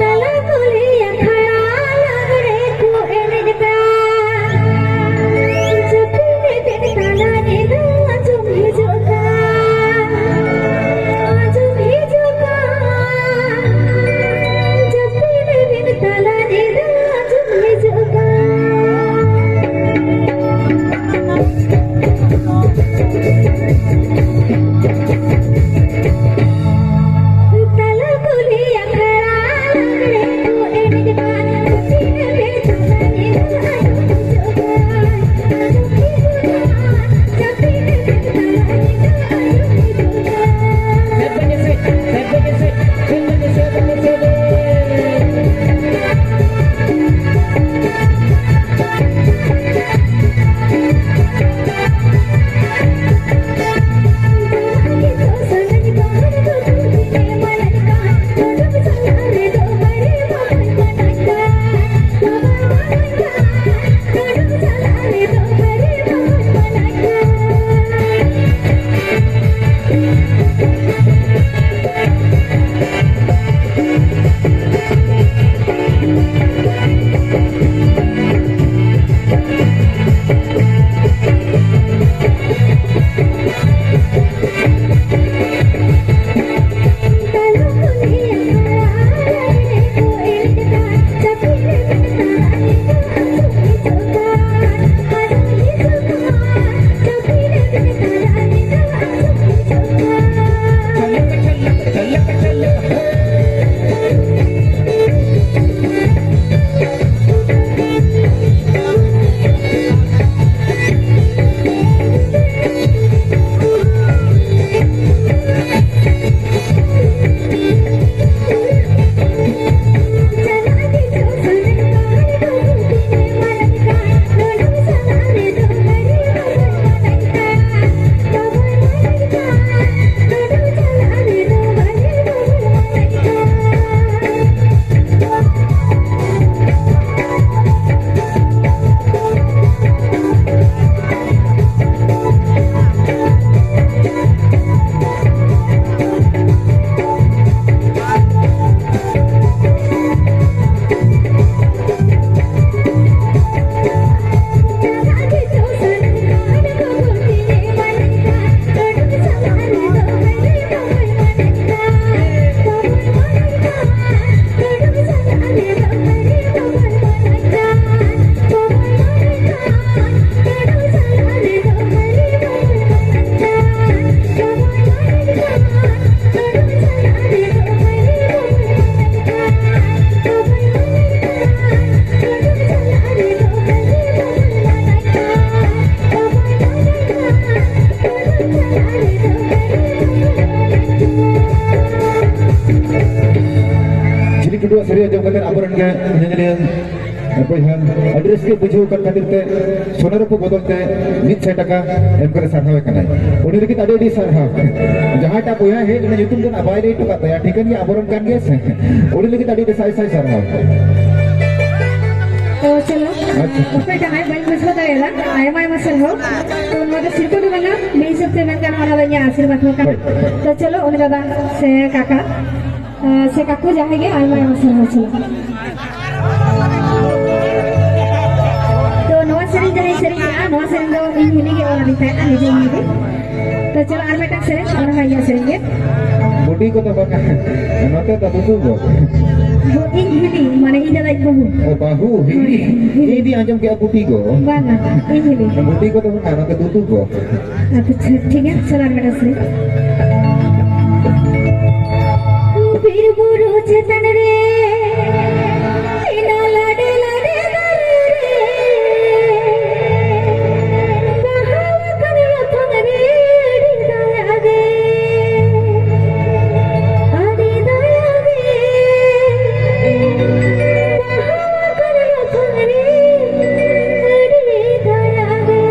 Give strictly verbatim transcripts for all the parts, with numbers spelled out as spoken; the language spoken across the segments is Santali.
ᱛᱟᱞᱟ ᱠᱩᱞᱦᱤ ᱟᱠᱷᱲᱟ ᱞᱟᱜᱽᱲᱮ ᱠᱚ ᱮᱱᱮᱡ ᱠᱟᱱ᱾ ᱡᱟᱹᱯᱤᱫ ᱮᱫ ᱛᱟᱞᱟ ᱧᱤᱫᱟᱹ ᱟᱸᱡᱚᱢ ᱦᱤᱡᱩᱜ ᱠᱟᱱ᱾ ᱟᱸᱡᱚᱢ ᱦᱤᱡᱩᱜ ᱠᱟᱱ᱾ ᱡᱟᱹᱯᱤᱫ ᱮᱫ ᱛᱟᱞᱟ ᱧᱤᱫᱟᱹ ᱟᱸᱡᱚᱢ ᱦᱤᱡᱩᱜ ᱠᱟᱱ᱾ ᱥᱮᱨᱮᱧ ᱟᱸᱡᱚᱢ ᱠᱟᱛᱮ ᱟᱵᱚᱨᱮᱱ ᱜᱮ ᱧᱮᱧᱮᱞᱤᱭᱟᱹ ᱵᱚᱭᱦᱟ ᱟᱹᱰᱤ ᱨᱟᱹᱥᱠᱟᱹ ᱵᱩᱡᱷᱟᱹᱣ ᱠᱟᱱ ᱠᱷᱟᱹᱛᱤᱨ ᱛᱮ ᱥᱚᱱᱮᱨᱚᱯᱚ ᱵᱚᱫᱚᱞ ᱛᱮ ᱢᱤᱫ ᱥᱟᱭ ᱴᱟᱠᱟ ᱮᱢ ᱠᱟᱛᱮ ᱥᱟᱨᱦᱟᱣᱮ ᱠᱟᱱᱟᱭ᱾ ᱩᱱᱤ ᱞᱟᱹᱜᱤᱫ ᱟᱹᱰᱤ ᱟᱹᱰᱤ ᱥᱟᱨᱦᱟᱣ᱾ ᱡᱟᱦᱟᱸᱭᱴᱟᱜ ᱵᱚᱭᱦᱟ ᱦᱮᱡ ᱞᱮᱱᱟ, ᱧᱩᱛᱩᱢ ᱫᱚ ᱱᱟᱜ ᱵᱟᱭ ᱞᱟᱹᱭ ᱦᱚᱴᱚ ᱠᱟᱜ ᱛᱟᱭᱟ, ᱴᱷᱤᱠᱟᱹᱱ ᱜᱮᱭᱟ ᱟᱵᱚᱨᱮᱱ ᱠᱟᱱ ᱜᱮᱭᱟ ᱥᱮ᱾ ᱩᱱᱤ ᱞᱟᱹᱜᱤᱫ ᱟᱹᱰᱤ ᱟᱹᱰᱤ ᱥᱟᱭ ᱥᱟᱭ ᱥᱟᱨᱦᱟᱣ᱾ ᱛᱚ ᱪᱚᱞᱚ, ᱟᱪᱪᱷᱟ᱾ ᱚᱠᱚᱭ ᱠᱟᱱᱟᱭ ᱵᱟᱹᱧ ᱵᱩᱡᱷᱟᱹᱣ ᱫᱟᱲᱮᱭᱟᱫᱟ᱾ ᱟᱭᱢᱟ ᱟᱭᱢᱟ ᱥᱟᱨᱦᱟᱣ᱾ ᱛᱚ ᱱᱚᱣᱟ ᱫᱚ ᱥᱤᱨᱯᱟᱹ ᱫᱚ ᱵᱟᱝᱟ, ᱢᱤᱫ ᱦᱤᱥᱟᱹᱵ ᱛᱮ ᱢᱮᱱ ᱜᱟᱱᱚᱜᱼᱟ, ᱚᱱᱟ ᱫᱚ ᱤᱧᱟᱹᱜ ᱟᱥᱤᱨᱵᱟᱫᱽ ᱦᱚᱸ ᱠᱟᱱᱟ᱾ ᱦᱳᱭ᱾ ᱛᱚ ᱪᱚᱞᱚ, ᱩᱱᱤ ᱫᱟᱫᱟ ᱥᱮ ᱠᱟᱠᱟ, ᱟᱸ, ᱥᱮ ᱠᱟᱠᱩ, ᱡᱟᱦᱟᱸᱭ ᱜᱮ, ᱟᱭᱢᱟ ᱟᱭᱢᱟ ᱥᱟᱨᱦᱟᱣ᱾ ᱪᱚᱞᱚ᱾ ᱛᱚ ᱱᱚᱣᱟ ᱥᱮᱨᱮᱧ ᱡᱟᱦᱟᱸᱭ ᱥᱮᱨᱮᱧ ᱠᱮᱜᱼᱟ, ᱱᱚᱣᱟ ᱥᱮᱨᱮᱧ ᱫᱚ ᱤᱧ ᱦᱤᱞᱤ ᱜᱮ ᱚᱞ ᱟᱹᱫᱤᱧ ᱛᱟᱦᱮᱸᱫᱼᱟ, ᱱᱤᱡᱮ ᱤᱧ ᱦᱤᱞᱤ᱾ ᱛᱚ ᱪᱚᱞᱚ, ᱟᱨ ᱢᱤᱫᱴᱟᱝ ᱥᱮᱨᱮᱧ, ᱚᱱᱟ ᱦᱚᱸ ᱤᱧᱟᱹᱜ ᱥᱮᱨᱮᱧ ᱜᱮ᱾ ᱵᱩᱰᱤ ᱠᱚᱫᱚ ᱵᱟᱝᱟ, ᱱᱚᱛᱮ ᱫᱚ ᱵᱩᱵᱩ ᱜᱚ᱾ ᱵᱩ-, ᱤᱧ ᱦᱤᱞᱤ, ᱢᱟᱱᱮ ᱤᱧ ᱫᱟᱫᱟ ᱤᱧ ᱵᱟᱹᱦᱩ᱾ ᱚ, ᱵᱟᱹᱦᱩ, ᱦᱤᱞᱤ᱾ ᱦᱳᱭ, ᱦᱤᱞᱤ᱾ ᱤᱧ ᱫᱩᱧ ᱟᱸᱡᱚᱢ ᱠᱮᱜᱼᱟ ᱵᱩᱰᱤ ᱜᱚ᱾ ᱵᱟᱝᱟ, ᱤᱧ ᱦᱤᱞᱤ᱾ ᱵᱩᱰᱤ ᱠᱚᱫᱚ ᱵᱟᱝᱟ, ᱱᱚᱛᱮ ᱫᱩᱫᱩ ᱜᱚ᱾ ᱟᱪᱪᱷᱟ, ᱴᱷᱤᱠ ᱜᱮᱭᱟ, ᱪᱚᱞᱚ ᱟᱨ ᱢᱤᱫᱴᱟᱝ ᱥᱮᱨᱮᱧ᱾ ᱵᱤᱨ ᱵᱩᱨᱩ ᱪᱮᱛᱟᱱ ᱨᱮ, ᱛᱤᱱᱟᱹᱜ ᱞᱟᱰᱮ ᱞᱟᱰᱮ ᱫᱟᱨᱮ ᱨᱮ, ᱵᱟᱦᱟ ᱟᱠᱟᱱ ᱞᱟᱯᱷᱟᱝ ᱨᱮ, ᱟᱹᱰᱤ ᱫᱟᱭᱟ ᱜᱮ, ᱟᱹᱰᱤ ᱫᱟᱭᱟ ᱜᱮ, ᱵᱟᱦᱟ ᱟᱠᱟᱱ ᱞᱟᱯᱷᱟᱝ ᱨᱮ, ᱟᱹᱰᱤ ᱫᱟᱭᱟ ᱜᱮ᱾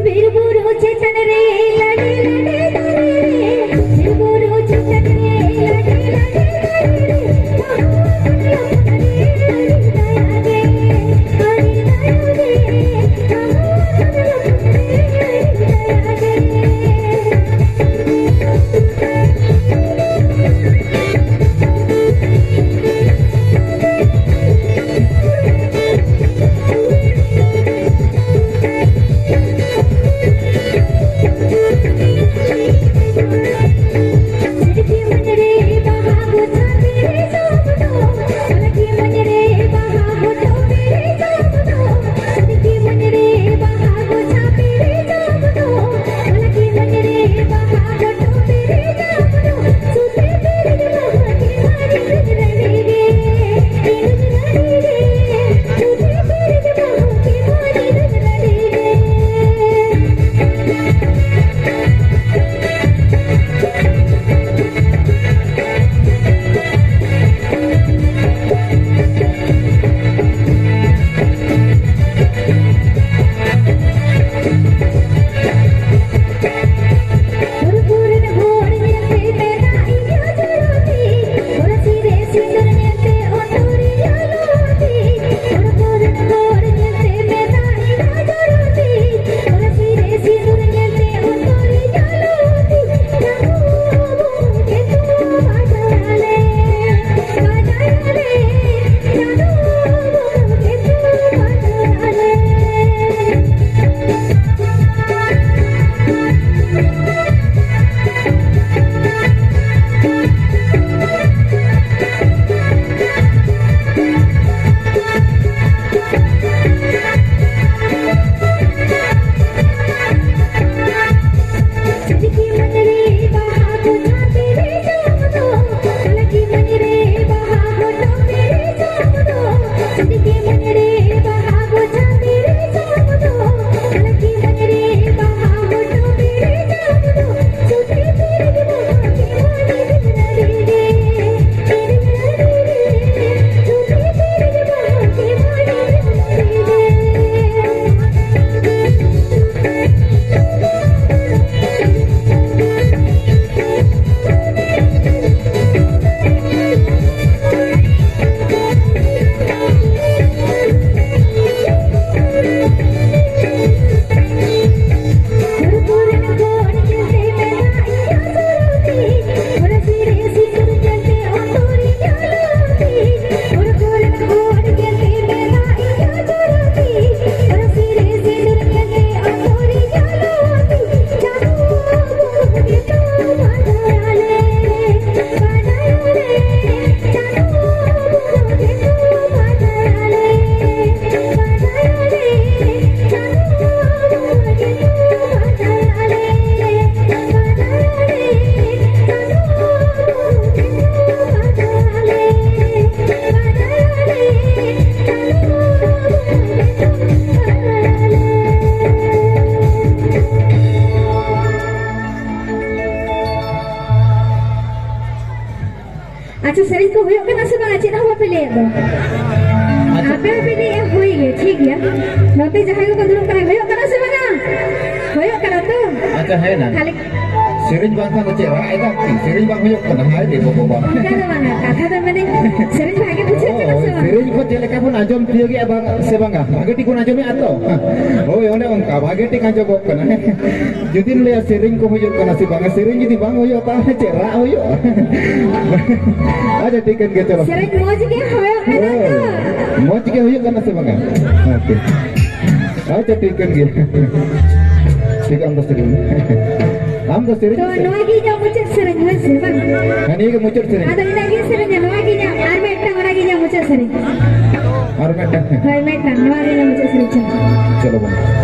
ᱵᱤᱨ ᱵᱩᱨᱩ ᱪᱮᱛᱟᱱ ᱨᱮ ᱞᱟᱰᱮ ᱞᱟᱰᱮ ᱫᱟᱨᱮ ᱨᱮ, ᱵᱤᱨ ᱵᱩᱨᱩ ᱪᱮᱛᱟᱱ ᱨᱮ ᱞᱟᱰᱮ ᱞᱟᱰᱮ ᱫᱟᱨᱮ ᱨᱮ, ᱵᱟᱦᱟ ᱟᱠᱟᱱ ᱞᱟᱯᱷᱟᱝ ᱨᱮ ᱟᱹᱰᱤ ᱫᱟᱭᱟ ᱜᱮ, ᱟᱹᱰᱤ ᱫᱟᱭᱟ ᱜᱮ, ᱵᱟᱦᱟ ᱟᱠᱟᱱ ᱞᱟᱯᱷᱟᱝ ᱨᱮ ᱟᱹᱰᱤ ᱫᱟᱭᱟ ᱜᱮ᱾ ᱦᱩᱭᱩᱜ ᱠᱟᱱᱟ ᱥᱮ ᱵᱟᱝ? ᱪᱮᱫ ᱦᱚᱸ ᱵᱟᱯᱮ ᱞᱟᱹᱭᱮᱫ ᱫᱚ᱾ ᱟᱪᱪᱷᱟ᱾ ᱟᱯᱮ ᱦᱚᱸᱯᱮ ᱞᱟᱹᱭᱮᱫᱼᱟ, ᱦᱩᱭ ᱜᱮ, ᱴᱷᱤᱠ ᱜᱮᱭᱟ᱾ ᱱᱚᱛᱮ ᱡᱟᱦᱟᱸᱭ ᱠᱚᱠᱚ ᱫᱩᱲᱩᱵ ᱠᱟᱱᱟ, ᱦᱩᱭᱩᱜ ᱠᱟᱱᱟ ᱥᱮ ᱵᱟᱝᱟ? ᱦᱩᱭᱩᱜ ᱠᱟᱱᱟ ᱛᱚ? ᱟᱪᱪᱷᱟ, ᱦᱮᱸ, ᱱᱟ᱾ ᱠᱷᱟᱹᱞᱤ ᱥᱮᱨᱮᱧ ᱵᱟᱝᱠᱷᱟᱱ ᱫᱚ ᱪᱮᱫ ᱨᱟᱜ ᱮᱫᱟ ᱠᱤ? ᱥᱮᱨᱮᱧ ᱵᱟᱝ ᱦᱩᱭᱩᱜ ᱠᱟᱱᱟ, ᱦᱟᱭ ᱨᱮ ᱵᱟᱵᱟ᱾ ᱚᱱᱠᱟ ᱫᱚ ᱵᱟᱝᱟ, ᱠᱟᱛᱷᱟ ᱫᱚ ᱢᱟᱱᱮ ᱥᱮᱨᱮᱧ ᱵᱷᱟᱜᱮ ᱵᱩᱡᱷᱟᱹᱜ ᱠᱟᱱᱟ ᱦᱳᱭ, ᱥᱮ ᱵᱟᱝ? ᱥᱮᱨᱮᱧ ᱠᱚ ᱪᱮᱫ ᱞᱮᱠᱟ ᱵᱚᱱ ᱟᱸᱡᱚᱢ ᱛᱤᱭᱳᱜᱮᱜᱼᱟ ᱵᱟᱝ, ᱥᱮ ᱵᱟᱝᱟ? ᱵᱷᱟᱜᱮ ᱴᱷᱤᱠ ᱵᱚᱱ ᱟᱸᱡᱚᱢᱮᱜᱼᱟ ᱛᱚ? ᱦᱳᱭ, ᱚᱱᱮ ᱚᱱᱠᱟ ᱵᱷᱟᱜᱮ ᱴᱷᱤᱠ ᱟᱸᱡᱚᱢᱚᱜ ᱠᱟᱱᱟ᱾ ᱡᱩᱫᱤᱢ ᱞᱟᱹᱭᱟ ᱥᱮᱨᱮᱧ ᱠᱚ ᱦᱩᱭᱩᱜ ᱠᱟᱱᱟ ᱥᱮ ᱵᱟᱝᱟ, ᱥᱮᱨᱮᱧ ᱡᱩᱫᱤ ᱵᱟᱝ ᱦᱩᱭᱩᱜᱼᱟ, ᱛᱟᱦᱚᱞᱮ ᱪᱮᱫ ᱨᱟᱜ ᱦᱩᱭᱩᱜᱼᱟ? ᱟᱪᱪᱷᱟ, ᱴᱷᱤᱠ ᱠᱟᱱ ᱜᱮᱭᱟ, ᱪᱚᱞᱚ᱾ ᱥᱮᱨᱮᱧ ᱢᱚᱡᱽ ᱜᱮ ᱦᱩᱭᱩᱜ ᱠᱟᱱᱟ ᱛᱚ? ᱦᱳᱭ, ᱢᱚᱡᱽ ᱜᱮ ᱦᱩᱭᱩᱜ ᱠᱟᱱᱟ ᱥᱮ ᱵᱟᱝᱟ? ᱟᱪᱪᱷᱟ, ᱟᱪᱪᱷᱟ, ᱴᱷᱤᱠ ᱠᱟᱱ ᱜᱮᱭᱟ᱾ ᱴᱷᱤᱠ, ᱟᱢ ᱫᱚ ᱥᱮᱨᱮᱧ᱾ ᱟᱢ ᱫᱚ ᱥᱮᱨᱮᱧ ᱛᱚ, ᱢᱮᱥᱮ᱾ ᱱᱚᱣᱟ ᱜᱮ ᱤᱧᱟᱹᱜ ᱢᱩᱪᱟᱹᱫ ᱥᱮᱨᱮᱧ, ᱦᱳᱭ ᱥᱮ, ᱵᱟᱝ? ᱦᱮᱸ, ᱱᱤᱭᱟᱹ ᱜᱮ ᱢᱩᱪᱟᱹᱫ ᱥᱮᱨᱮᱧ᱾ ᱟᱫᱚ ᱤᱱᱟᱹᱜ ᱜᱤᱧ ᱥᱮᱨᱮᱧᱟ, ᱱᱚᱣᱟ ᱜᱮ ᱤᱧᱟᱹᱜ, ᱟᱨ ᱢᱤᱫᱴᱟᱝ, ᱚᱱᱟ ᱜᱮ ᱤᱧᱟᱹᱜ ᱢᱩᱪᱟᱹᱫ ᱥᱮᱨᱮᱧ᱾ ᱟᱨ ᱢᱤᱫᱴᱟᱝ᱾ ᱦᱳᱭ, ᱢᱤᱫᱴᱟᱝ, ᱱᱚᱣᱟ ᱜᱮ ᱤᱧᱟᱹᱜ ᱢᱩᱪᱟᱹᱫ ᱥᱮᱨᱮᱧ, ᱪᱚᱞᱚ᱾ ᱪᱚᱞᱚ ᱵᱚᱱ᱾